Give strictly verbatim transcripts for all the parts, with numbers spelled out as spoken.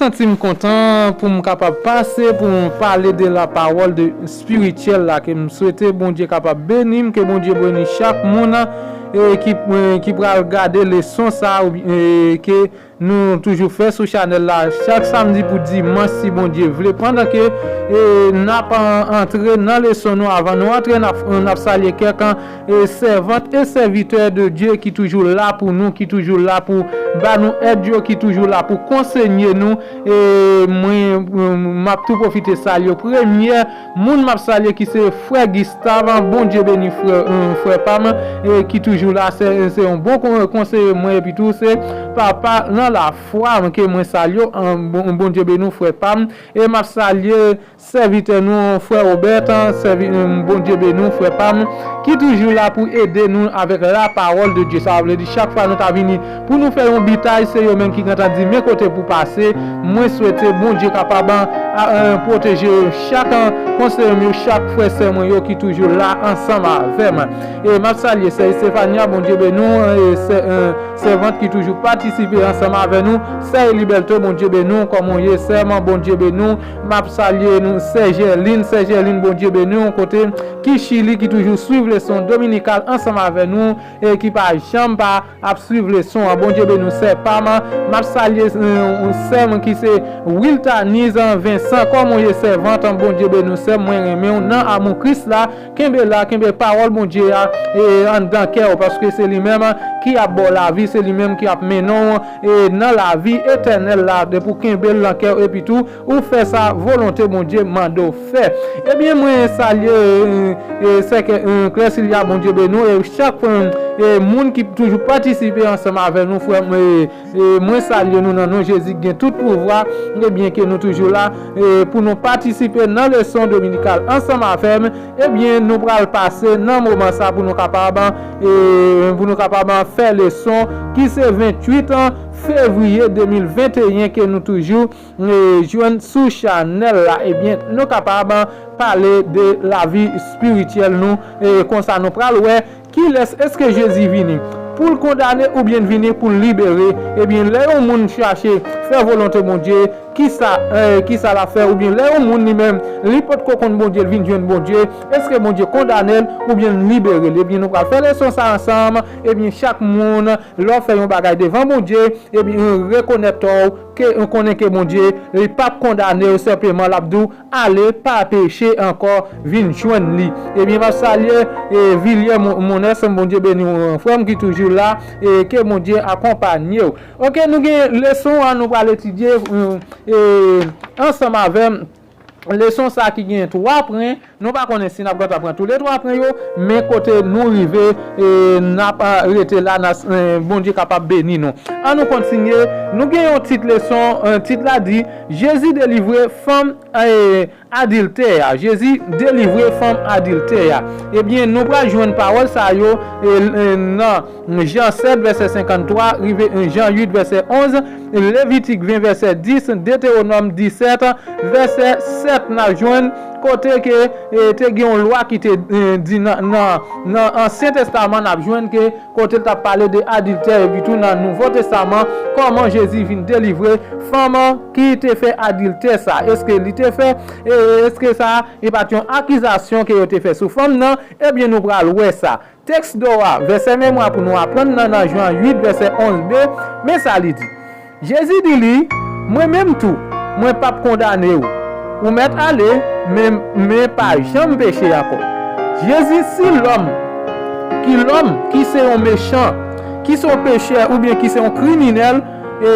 Santi m kontan pou m kapab pase pou m pale de la pawòl de espirityèl la, ke m swete Bondye kapab beni m, ke Bondye beni chak moun e ki, e ki pral gade leson sa a, oubyen e ke nou toujou fè sou chanèl la chak samdi pou dimanch, si Bondye vle. Pandan ke e n ap an- antre nan leson nou, avan nou antre, n ap, n ap salye kèk e sèvant e sèvitè de Dye ki toujou la pou nou, ki toujou la pou ba nou èd yo, ki toujou la pou konsenye nou. E mwen, m ap tou pwofite salye premye moun m ap salye ki se frè Gistav. Bondye beni frè, e, frè pa m, e ki toujou la. Se, se yon bon kon- konseye mwen, epi tou se papa nan lafwa ke mwen salye. An, bon, Bondye beni w, frè pa m. E m ap salye sèvitè nou, frè Obèt, sèvi, Bondye beni w, frè pa m, ki toujou la pou ede nou avèk la pawòl de Dye. Sa vle di, chak fwa nou ta vini pou nou fè yon bitay, se yo menm ki gentan di men kote pou pase. Mwen swete Bondye kapab a- a- pwoteje chak konseye m yo, chak frè sè mwen yo ki toujou la ansanm avè m. E m ap salye sè Estefania, Bondye beni w, e sè, e, sèvant ki toujou patisipe ansanm avè nou. Sè Eliberto, Bondye beni w, kòman w ye sè m? Bondye beni w. M ap salye nou, sè Jèlin, sè Jèlin, Bondye beni w, kote ki Chili, ki toujou swiv leson dominikal ansanm avè nou, e ki pa janm pa ap swiv leson an. Bondye beni w, sè pa m. M ap salye, e, sè m ki se Wiltaniz Vincent, kòman w ye sèvant? Bondye beni w, sè m, mwen renmen w nan amou Kris la. Kenbe la, kenbe pawòl Bondye a e anndan kè w, paske se li menm ki ap ba w lavi, se li menm ki ap mennen w e nan lavi etènèl la, depi w kenbe l nan kè w, epi tou ou fè sa volonte Bondye mande w fè. Ebyen, mwen salye, e, e, sè ke, e, Klèsilya, Bondye beni w, e chak, e, e, moun ki toujou patisipe ansanm avè nou, frè m, e, e, mwen salye nou nan non Jezi ki gen tout pouvwa, ebyen ke nou toujou la, e, pou nou patisipe nan leson dominikal ansanm avè m, ebyen, nou pral pase nan moman sa pou nou kapab, e, pou nou kapab fè leson ki se venntuit fevriye de mil venteyen ke nou toujou, e, jwenn sou chanèl la. Ebyen, nou kapab pale de lavi espirityèl nou, e konsa nou pral wè kilès, èske Jezi vini pou l kondane oubyen l vini pou l libere? Ebyen, lè yon moun chache fè volonte Bondye, kisa, e, kisa l ap fè? Oubyen lè yon moun li menm, li potko konn Bondye, l vin jwenn Bondye, èske Bondye kondane l oubyen l libere l? Ebyen, nou pral fè leson sa ansanm. Ebyen, chak moun, lè w fè yon bagay devan Bondye, ebyen, rekonèt tò w, ke, konnen ke Bondye, li p ap kondane w, senpleman l ap di w, ale, pa peche ankò, vin jwenn li. Ebyen, m ap salye, e, Vilye Mo- Monès, Bondye beni w, frè m ki toujou la, e ke Bondye akonpanye w. Oke, nou gen leson an, nou pral etidye, e, e, ansanm avè m. Leson sa ki gen twa pwen, nou pa konnen si n ap gentan pran tou le twa pwen yo, men kote nou rive, e, n ap, a, rete la, n a, e, Bondye kapab beni nou. An nou kontinye, nou gen yon tit leson, e, tit la di, Jezi delivre fanm, e, adiltè a. Jezi delivre fanm adiltè a. Ebyen, nou pral jwenn pawòl sa yo, e, e, nan Jan sèt, vèsè senkanntwa, rive Jan uit, vèsè onz, Levitik ven, vèsè dis, Detewonòm disèt, vèsè sèt, n ap jwenn kote ke, e, te gen yon lwa ki te, e, di nan, nan, nan Ansyen Testaman, n ap jwenn ke kote l t ap pale de adiltè, epi tou nan Nouvo Testaman, kòman Jezi vin delivre fanm ki te fè adiltè sa. Èske li te fè, e, èske sa, e pa t yon akizasyon ke yo te fè sou fanm nan? Ebyen, nou pral wè sa. Tèks do a, vèsè memwa pou nou aprann nan, nan Jan uit, vèsè onz b, men sa li di. Jezi di li, mwen menm tou, mwen p ap kondane w. Ou mèt ale, men, men pa janm peche ankò. Jezi, si lòm, ki lòm, ki se yon mechan, ki se yon pechè, oubyen ki se yon kriminèl, e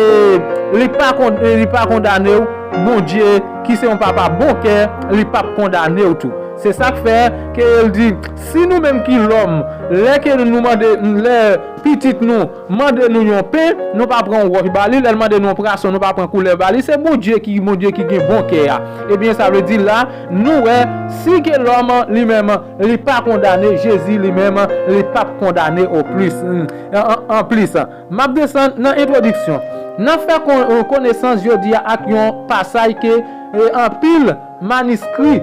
li pa kon- e li pa kondane w, Bondye, ki se yon papa bon kè, li p ap kondane w tou. Se sa k fè ke l di, si nou menm ki lòm, lè ke nou mande, lè pitit nou mande nou yon pen, nou pa pran yon wòch ba li, lè l mande nou yon pwason, nou pa pran koulè ba li, se Bondye ki, Bondye ki gen bon kè a. Ebyen, sa vle di la, nou wè, si ke lòm li menm, li pa kondane, Jezi li menm, li p ap kondane w plis. An, an, anplis, m ap desann nan entwodiksyon. N ap fè kon- konesans jodi a ak yon pasaj ke, e, anpil maniskri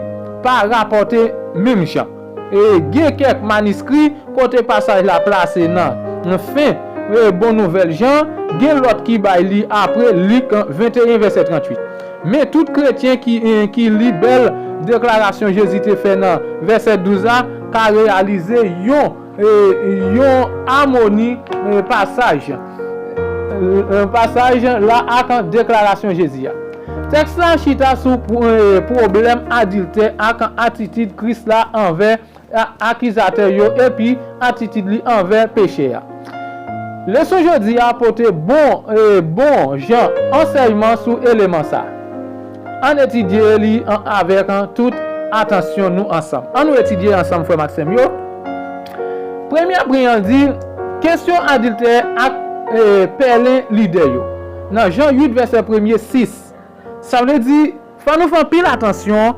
pa rapòte menm jan. E gen kèk maniskri kote pasaj la plase nan fen, e, bon nouvèl Jan, gen lòt ki bay li apre Lik venteyen vèsè tranntuit. Men tout kretyen ki, e, ki li bèl deklarasyon Jezi te fè nan vèsè douz la ka reyalize yon, e, yon amoni, e, pasaj, e, pasaj la ak deklarasyon Jezi a. Tèks la chita sou pwo-, e, pwoblèm adiltè ak atitid Kris la anvè a-, akizatè yo epi atitid li anvè pechè a. Leson jodi a pote bon, e, bon jan ansèyman sou eleman sa. Ann etidye li an, avèk an tout atansyon nou ansanm. Ann nou etidye ansanm, frè m ak sè m yo. Premye pwen an di, kesyon adiltè ak, e, pèlen lidè yo. Nan Jan uit, vèsè premye, sis, sa vle di, fò nou fè anpil atansyon.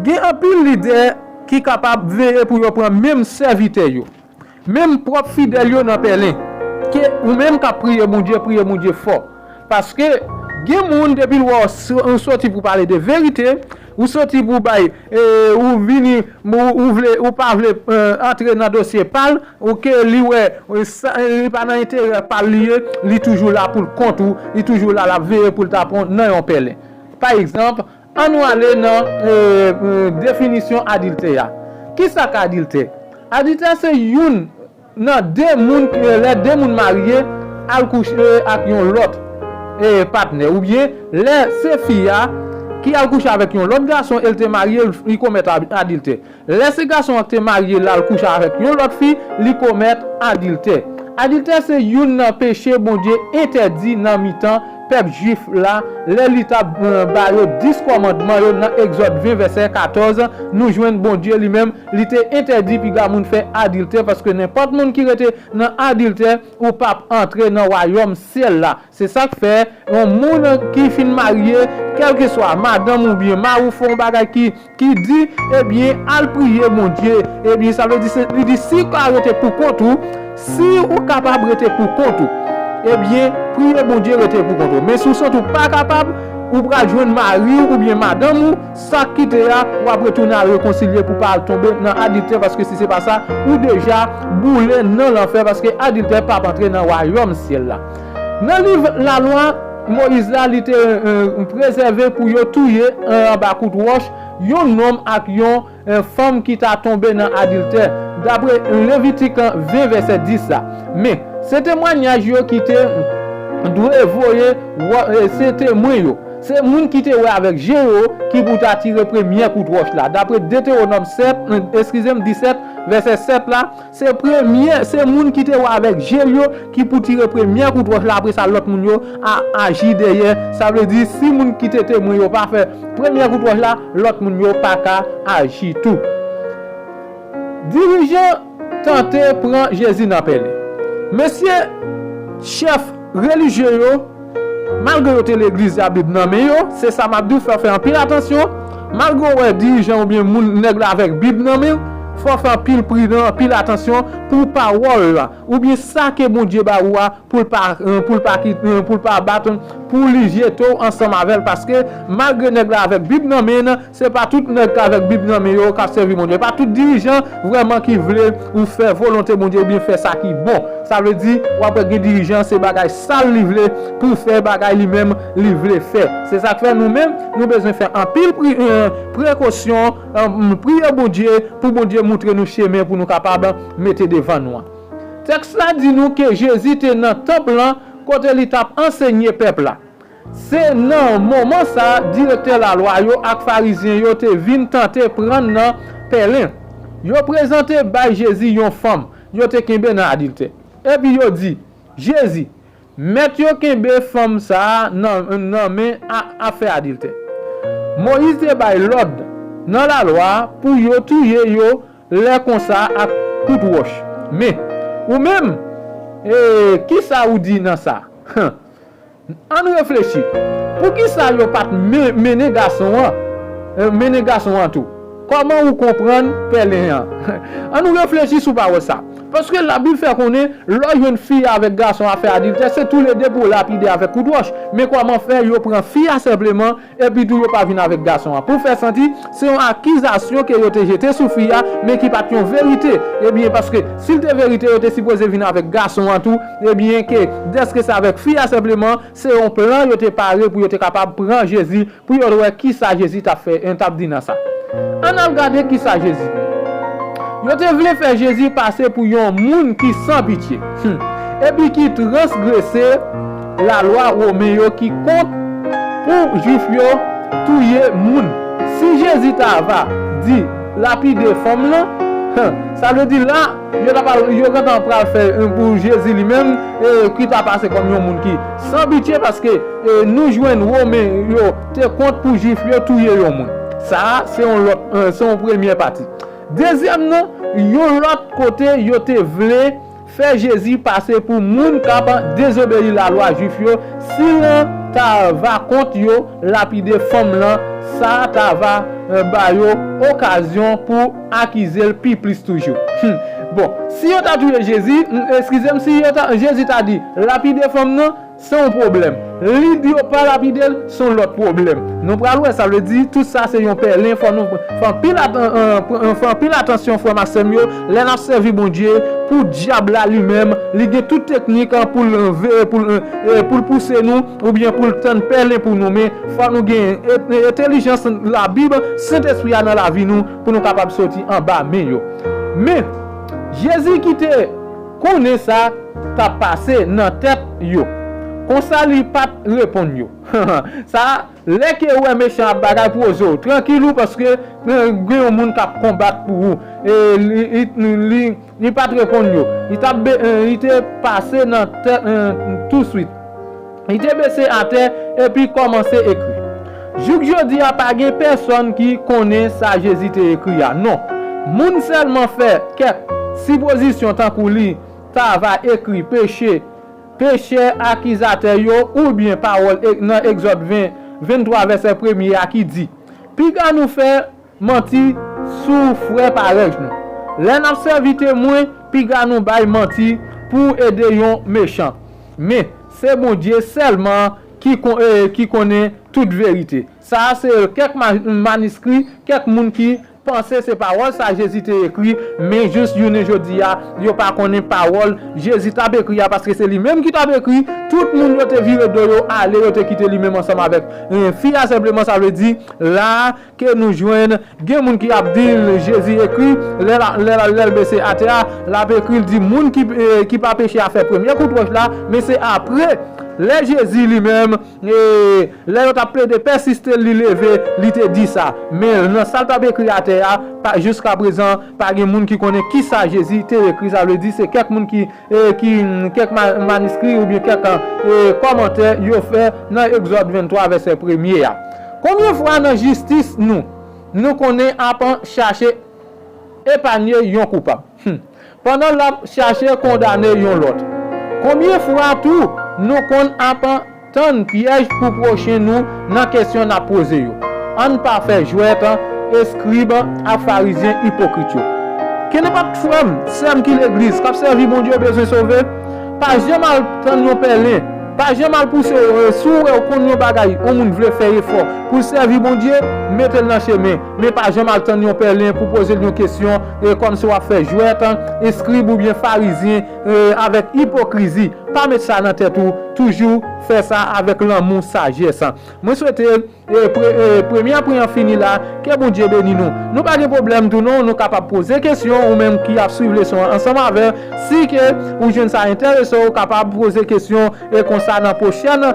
Gen anpil lidè ki kapab veye pou yo pran menm sèvitè yo, menm pwòp fidèl yo nan pèlen. Ke ou menm k ap priye Bondye, priye Bondye fò. Paske gen moun, depi l wè w s-, w soti pou pale de verite, ou soti pou bay, e, ou vini, ou, ou vle, ou pa vle, e, antre nan dosye pa l, ou ke li wè, e, sa, e, li pa nan enterè pa l li ye, li toujou la pou l kont ou, li toujou la, l ap veye pou l ta pran nan yon pèlen. Pa egzanp, ann nou ale nan, e, e, definisyon adiltè a. Kisa k adiltè? Adiltè se youn nan de moun, e, lè de moun marye al kouche ak yon lòt, e, patnè, oubyen lè se fi a ki al kouche avèk yon lòt gason e l te marye, li komèt ad-, adiltè. Lè se gason an ki te marye l al kouche avèk yon lòt fi, li komèt adiltè. Adiltè se youn nan peche Bondye entèdi nan mitan pèp jwif la, lè li t ap, e, ba yo dis kòmandman yo nan Egzòd ven, vèsè katòz, nou jwenn Bondye li menm, li te entèdi piga moun fè adiltè, paske nenpòt moun ki rete nan adiltè, ou p ap antre nan wayòm syèl la. Se sa k fè, yon moun ki fin marye, kèlkeswa madanm oubyen mari w fè yon bagay ki, ki di, ebyen, al priye Bondye. Ebyen, sa vle di, se, li di, si w ka rete pou kont ou, si ou kapab rete pou kont ou, ebyen, priye Bondye rete pou kont ou. Men si w santi w pa kapab, ou pral jwenn mari w oubyen madanm ou, sa k kite a, w ap retounen al rekonsilye pou w pa al tonbe nan adiltè, paske si se pa sa, ou deja boule nan lanfè, paske adiltè p ap antre nan wayòm syèl la. Nan liv Lalwa Moyiz la, li te, e, prezève pou yo touye, e, anba kout wòch, yon nonm ak yon, e, fanm ki ta tonbe nan adiltè, dapre Levitik ven, vèsè dis la. Men, se temwayaj yo ki te dwe voye wò-, e, se temwen yo. Se moun ki te wè avèk je yo ki pou ta tire premyè kout wòch la. Dapre Detewonòm sèt, e, eskize m, disèt, vèsè sèt la, se premye, se moun ki te wè avèk je l yo ki pou tire premyè kout wòch la, apre sa lòt moun yo a aji dèyè. Sa vle di, si moun ki te temwen yo pa fè premyè kout wòch la, lòt moun yo pa ka aji tou. Dirijan tante pran Jezi nan pèlen. Mesye chèf relijye yo, malgre yo te legliz a, Bib nan men yo, se sa m ap di w, fò w fè anpil atansyon. Malgre w wè dirijan oubyen moun, nèg la avèk Bib nan men l, fò w fè anpil pridan, anpil atansyon pou pawòl la, oubyen sa ke Bondye ba ou a, pou l pa, pou l pa kit-, pou l pa bat, pou li jete w ansanm avè l, paske malgre nèg la avèk Bib nan men l, se pa tout nèg k avèk Bib nan men yo k ap sèvi Bondye. E pa tout dirijan vrèman ki vle ou fè volonte Bondye oubyen fè sa ki bon. Sa vle di, w ap wè gen dirijan, se bagay sal li vle pou fè, bagay li menm li vle fè. Se sa k fè nou menm, nou bezwen fè anpil pri-, e, prekosyon, e, priye Bondye pou Bondye moutre nou chemen pou nou kapab mete devan nou an. Tèks la di nou ke Jezi te nan tanp lan kote li t ap ansenye pèp la. Se nan moman sa a, direktè lalwa yo ak Farizyen yo te vin tante pran nan pèlen. Yo prezante bay Jezi yon fanm yo te kenbe nan adiltè. Epi yo di, Jezi, mèt yo kenbe fanm sa a nan, nan men a, ap fè adiltè. Moyiz te bay lòd nan lalwa a pou yo touye yo lè konsa ak kout wòch. Men, ou menm, e, kisa ou di nan sa? Ann reflechi. Poukisa yo pa t men-, mennen gason an, e, mennen gason an tou? Kòman ou konprann pèlen an? Ann nou reflechi sou pawòl sa. Paske Labib fè konnen, lè w jwenn fi a avèk gason a fè adiltè, se toulede pou lapide avèk kout wòch. Men kòman fè yo pran fi a senpleman, epi tou yo pa vin avèk gason an? Pou fè santi, se yon akizasyon ke yo te jete sou fi a, men ki pa t yon verite. Ebyen, paske si l te verite, yo te sipoze vin avèk gason an tou, ebyen ke dèske se avèk fi a senpleman, se yon plan yo te pare pou yo te kapab pran Jezi, pou yo wè kisa Jezi t ap fè, t ap di nan sa. Ann al gade kisa Jezi di. Yo te vle fè Jezi pase pou yon moun ki san pitye, hmm, epi ki transgrese lalwa women yo ki kont pou Jwif yo touye moun. Si Jezi ta va di lapide fanm lan, hmm, sa vle di la, yo ta pral, yo gentan pral fè, eh, pou Jezi li menm, eh, ki ta pase kòm yon moun ki san pitye, paske, eh, nou jwenn women yo te kont pou Jwif yo touye yon moun. Sa a, se yon lòt, eh, se yon premye pati. Dezyèm nan, yon lòt kote yo te vle fè Jezi pase pou moun k ap dezobeyi lalwa Jwif yo, si l ta va kont yo lapide fanm lan, sa ta va, eh, ba yo okazyon pou akize l pi plis toujou. Hmm. Bon, si yo ta touye Jezi, hmm, eskize m, si yo ta, Jezi ta di lapide fanm nan, se yon pwoblèm. Li di yo pa lapide l, se yon lòt pwoblèm. Nou pral wè, sa vle di, tout sa se yon pèlen, fò nou, fè anpil atan-, eh, eh, fè anpil atansyon, frè m ak sè m yo, lè n ap sèvi Bondye, pou dyab la li menm, li gen tout teknik, eh, pou l, eh, veye, pou l, eh, eh, pou l pouse nou, oubyen pou l tann pèlen pou nou, men fò nou gen e-, entèlijans Labib, Sentespri a nan lavi nou, pou nou kapab soti anba men yo. Men, Jezi ki te konnen sa t ap pase nan tèt yo, konsa li pa t reponn yo. Sa, lè ke ou wè mechan ap bagay, poze w, trankil ou, paske, eh, gen yon moun k ap konbat pou ou. E li, li, li, li pa t reponn yo. Li t ap be-, eh, li te pase nan tèt, eh, touswit. Li te bese atè epi kòmanse ekri. Jouk jodi a, pa gen pèsonn ki konnen sa Jezi te ekri a. Non. Moun sèlman fè kèk sipozisyon, tankou li ta va ekri peche, peche akizatè yo, oubyen pawòl e-, nan Egzòd ven, venntwa, vèsè premye a ki di, piga nou fè manti sou frè parèy nou. Lè n ap sèvi temwen, piga nou bay manti pou ede yon mechan. Men, se Bondye sèlman ki kon-, eh, ki konnen tout verite. Sa a se kèk ma-, maniskri, kèk moun ki panse se pawòl sa Jezi te ekri, men jis jounen jodi a, yo pa konnen pawòl Jezi t ap ekri a, paske se li menm ki t ap ekri, tout moun yo te vire do yo ale, yo te kite li menm ansanm avèk, eh, fi a, senpleman sa vle di, la, ke nou jwenn, gen moun ki ap di l Jezi ekri, lè l a, lè l a, lè l bese atè a, l ap ekri, l di moun ki, eh, ki pa peche a fè premye kout wòch la, men se apre, lè Jezi li menm, eh, lè yo t ap plede pèsiste l, li leve, li te di sa. Men nan sa l t ap ekri atè a, pa, jiska prezan, pa gen moun ki konnen kisa Jezi te ekri, sa vle di se kèk moun ki e ki, mm, kèk ma-, maniskri oubyen kèk, e, kòmantè yo fè nan Egzòd venntwa, vèsè premye a. Konbyen fwa nan jistis nou, nou konnen ap chache epanye yon koupab, hmm, pandan l ap chache kondane yon lòt? Konbyen fwa tou nou konn ap tann pyèj pou pwochen nou nan kesyon n ap poze yo? Ann pa fè jwèt eskrib ak farizyen ipokrit yo. Kenenpòt frè m, sè m ki legliz, k ap sèvi Bondye, bezwen sove, pa janm al tann yon pèlen, pa janm al pouse w, e, si w wè w konn yon bagay, yon moun vle fè efò pou l sèvi Bondye, mete l nan chemen, men pa janm al tann yon pèlen pou poze l yon kesyon, e, kòmsi w ap fè jwèt eskrib oubyen farizyen, e, avèk ipokrizi. Pa met sa nan tèt ou, toujou fè sa avèk lanmou, sajès. Mwen swete, e, pre-, e, premye pwen an fini la, ke Bondye beni nou. Nou pa gen pwoblèm tou non, nou kapab poze kesyon, ou menm ki ap swiv leson an ansanm avè, si ke ou jwenn sa enterese w, ou kapab poze kesyon, e konsa nan pwochèn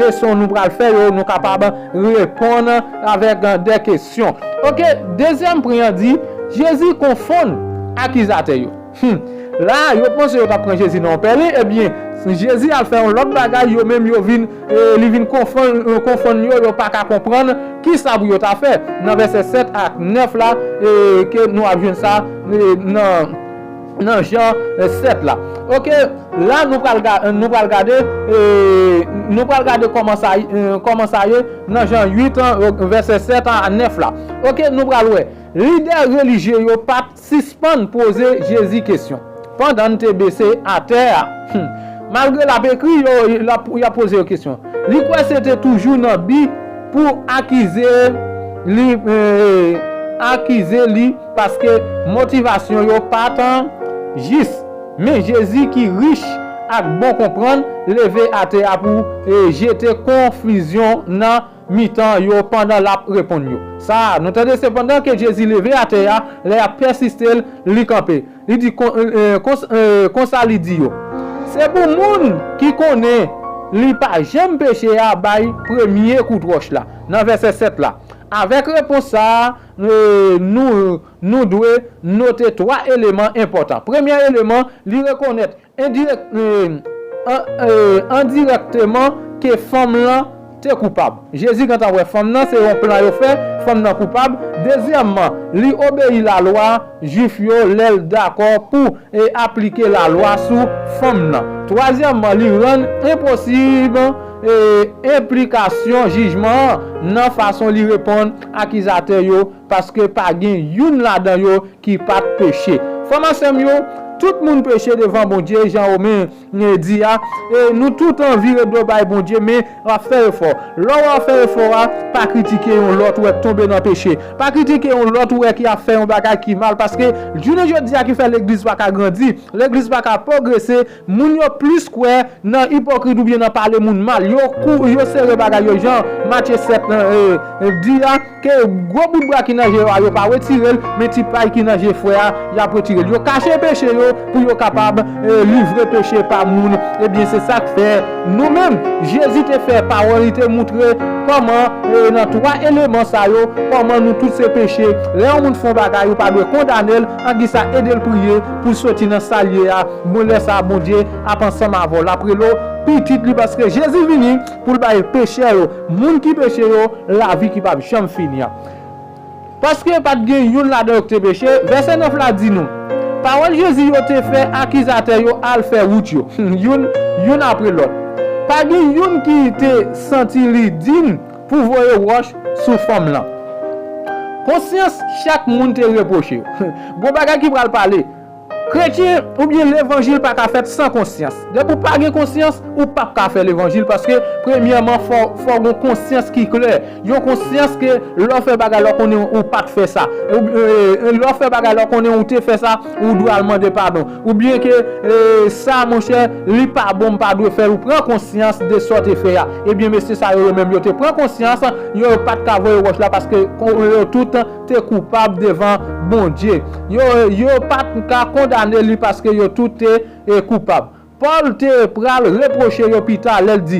leson nou pral fè yo, nou kapab reponn avèk de kesyon. Oke, dezyèm pwen an di, Jezi konfonn akizatè yo. Hmm. La, yo panse yo t ap pran Jezi nan yon pèlen, ebyen, Jezi al fè yon lòt bagay, yo menm yo vin, e, li vin konfonn, e, konfonn yo, yo pa ka konprann kisa pou yo ta fè. Nan vèsè sèt ak nèf la, e, ke nou ap jwenn sa, e, nan, nan Jan, e, sèt la. Oke, la nou pral ga-, nou pral gade, e, nou pral gade kòman sa, e, kòman sa ye nan Jan uit, e, vèsè sèt a nèf la. Oke, nou pral wè. Lidè relijye yo pa t sispann poze Jezi kesyon. Pandan n te bese atè a, hmm, malgre l ap ekri yo, l ap, y ap poze yo kesyon. Li kwè se te toujou nan bi pou akize li, eh, akize li paske motivasyon yo pa t jis. Men Jezi ki rich ak bon konprann leve atè a pou, eh, jete konfizyon nan mitan yo pandan l ap reponn yo. Sa a, nou tande sepandan ke Jezi leve atè a, lè y ap pèsiste l, li kanpe. Li di kon, eh, kons, eh, konsa li di yo, se pou moun ki konnen li pa janm peche a bay premye kout wòch la, nan vèsè sèt la. Avèk repons sa a, eh, nou, nou dwe note twa eleman enpòtan. Premye eleman, li rekonèt endirèk, eh, an, eh, endirèkteman ke fanm lan te koupab. Jezi gentan wè fanm nan, se yon plan yo fè, fanm nan koupab. Dezyèmman, li obeyi lalwa jwif yo lè l dakò pou, eh, aplike lalwa sou fanm nan. Twazyèmman, li rann enposib, eh, enplikasyon jijman an nan fason li reponn akizatè yo, paske pa gen youn ladan yo ki pa t peche. Frè m ak sè m yo, tout moun peche devan Bondye, jan Women, eh, di a, e nou tout anvi ret do bay Bondye, men w ap fè efò. Lè w ap fè efò a, pa kritike yon lòt ou wè k tonbe nan peche. Pa kritike yon lòt ou wè ki ap fè yon bagay ki mal, paske jounen jodi a ki fè legliz pa ka grandi, legliz pa ka pwogrese, moun yo plis kwè nan ipokrit oubyen nan pale moun mal. Yo kou, yo sere bagay yo jan Matye sèt nan, eh, eh, di a, ke gwo bout bwa ki nan je yo a, yo pa retire l, men ti pay ki nan je frè a, y ap retire l. Yo kache peche yo pou yo kapab, eh, livre peche pa moun. Ebyen, se sa k fè nou menm, Jezi te fè pawòl, li te moutre kòman, eh, nan twa eleman sa yo, kòman nou tout se peche. Lè yon moun fè yon bagay, ou pa dwe kondane l, an guisa ede l priye pou l soti nan sa l ye a. Bon, lè sa a, Bondye ap ansanm avè w. L ap rele w pitit li, paske Jezi vini pou l bay pechè yo, moun ki peche yo, lavi ki p ap janm fini an. Paske pa t gen youn ladan yo ki te peche, vèsè nèf la di nou, pawòl Jezi yo te fè akizatè yo al fè wout yo, youn, youn apre lòt. Pa gen youn ki te santi li diy pou voye wòch sou fanm lan. Konsyans chak moun te repwoche yo. Gon bagay ki pral pale. Kretyen oubyen levanjil pa ka fèt san konsyans. Depi w pa gen konsyans, ou p ap ka fè levanjil, paske premyèman, fò, fò w gen konsyans ki klè. Yon konsyans ke lè w fè bagay la, w konnen ou pa t fè sa. Ou, e, e, lè w fè bagay la, w konnen ou te fè sa, ou dwe al mande padon. Oubyen ke, e, sa, monchè, li pa bon, m pa dwe fè l, ou pran konsyans de sa w te fè a. Ebyen, mesye sa yo, yo menm, yo te pran konsyans, yo pa t ka voye wòch la, paske kon, yo tout te koupab devan Bondye. Yo, yo pa t ka kondane li paske yo tout te, e, koupab. Pòl te pral repwoche yo pita lè l di,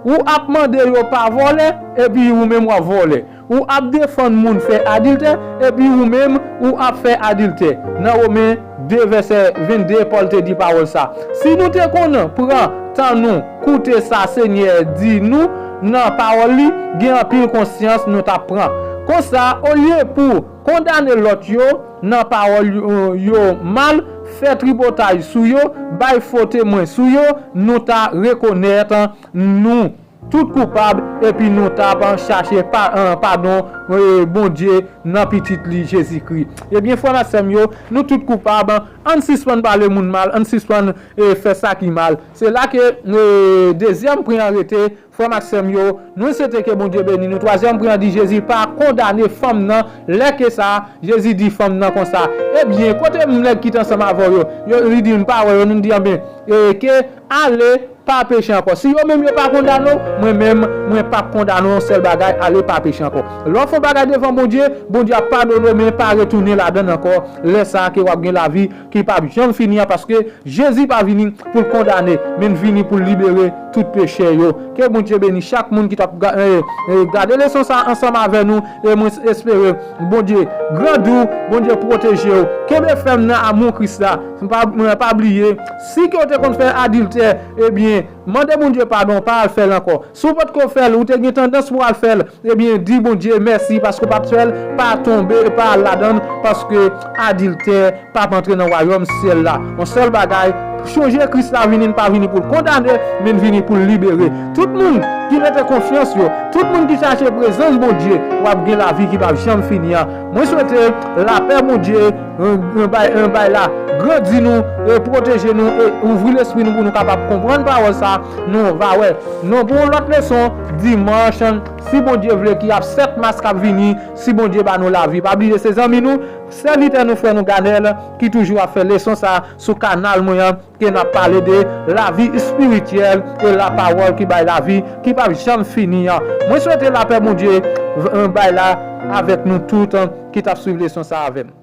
ou ap mande yo pa vòlè, epi ou menm w ap vòlè. Ou ap defann moun fè adiltè, epi ou menm ou ap fè adiltè. Nan Women de vèsè vennde, Pòl te di pawòl sa. Si nou te konn pran tan nou koute sa Senyè di nou nan pawòl li, gen anpil konsyans nou t ap pran. Konsa, olye pou kondane lòt yo nan pawòl yo, yo mal, fè tripotay sou yo, bay fo temwen sou yo, nou ta rekonèt nou tout koupab, epi nou t ap chache pa, eh, padon, eh, Bondye nan Pitit li, Jezikri. Ebyen, frè m ak sè m yo, nou tout koupab. Ann sispann pale moun mal, ann sispann, eh, fè sa ki mal. Se la ke, eh, dezyèm pwen an rete, frè m ak sè m yo, nou swete ke Bondye beni nou. Twazyèm pwen an di Jezi pa kondane fanm nan. Lè ke sa, Jezi di fanm nan konsa, ebyen, kote m nèg ki t ansanm avè w yo? Yo, li di, m pa wè yo. Nou di, anben, eh, ke ale, pa peche ankò. Si yo menm yo pa kondane w, mwen menm, mwen p ap kondane w, yon sèl bagay, ale pa peche ankò. Lè w fè yon bagay devan Bondye, Bondye ap padone w, men pa retounen ladan l ankò. Lè sa a ke w ap gen lavi ki p ap janm fini an, paske Jezi pa vini pou l kondane, men l vini pou l libere tout peche yo. Ke Bondye beni chak moun ki t ap ga-, eh, eh, gade leson sa a ansanm avè nou, e mwen espere Bondye grandi w, Bondye pwoteje w. Kenbe fèm nan amou Kris la. Pa, pa bliye, si ke w te konn fè adiltè, ebyen, mande Bondye padon, pa al fè l ankò. Si w potko fè l, ou te gen tandans pou w al fè l, ebyen, di Bondye mèsi paske w pa t fè l, pa tonbe, pa al ladan l, paske adiltè p ap antre nan wayòm syèl la. Yon sèl bagay, chonje Kris la vini, l pa vini pou l kondane, men l vini pou l libere. Tout moun ki mete konfyans yo, tout moun ki chache prezans Bondye, w ap gen lavi ki p ap janm fini an. Mwen swete lapè Bondye Bay, bay la grandi nou, e pwoteje nou, e ouvri lespri nou pou nou kapab konprann pawòl sa. Nou va wè nou pou yon lòt leson dimanch, si Bondye vle, ki ap sèt mas k ap vini, si Bondye ba nou lavi. Pa bliye se zanmi nou, sèvitè nou, frè nou Ganèl, ki toujou ap fè leson sa sou kanal mwen an, ke n ap pale de lavi espirityèl e lapawòl ki bay lavi, ki p ap janm fini an. Mwen swete lapè Bondye bay la avèk nou tout ki t ap swiv leson sa avè m.